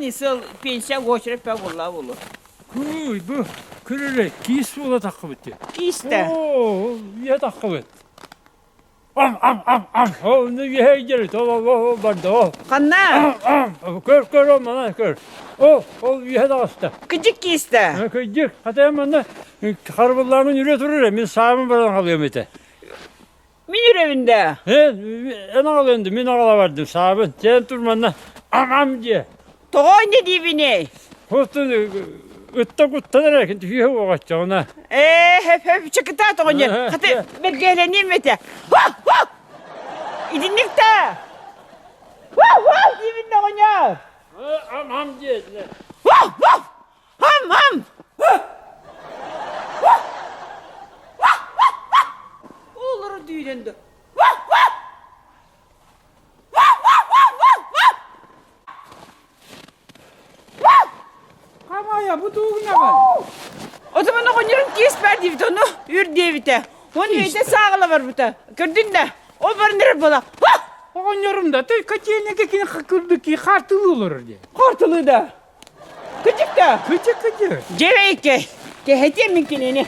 не сыл пенсия очередь пэ буолла буолуо. Куй, бу күрүлэ киис буола таххыбыт дии. Киис да. Оо, үйэ таххыбыт. Ам, ам, ам, ам, ол ну үөһэ дьэрит, ол, ол, ол, барда, ол. Ханна? Ам, ам, көр, көр, ол манан көр. Ол, ол үөһэ таҕыста. Кыдьык киис да. Кыдьык, хата манна харбыллаамын үрэ турар, мин саамын баран халыам этэ. Мин үрэбин да. Эн, эн аҕалыан мин аҕала бардым саабын. Сен тур манна ам диэ. Тоҕо инньэ диибиний? Хотун ытта куттан эрэ түһүө уоҕаччаҕына. Ээ, хөп хөп чыкыта тоҕонньор. Хаты бэргэһэлэниэм этэ. Итинник да. Диибин оҕонньор. Ам ам диэ. Хам хам. Олору дүүрэн да. Хамайа, бу тугунабын? Отуман оҕонньорум киэс баар диэбит, ону үр диэбитэ. Он бэйэтэ сааҕыла барбыта. Көрдүн да, ол баран эрэр буола. Оҕонньорум да, ты котельнайга кини курдук ки хартылыы олорор диye. Хартылыы да. Кыдьык да. Кыдьык кыдьык. Дьэбэйкэ, кэһэтиэм мин кинини.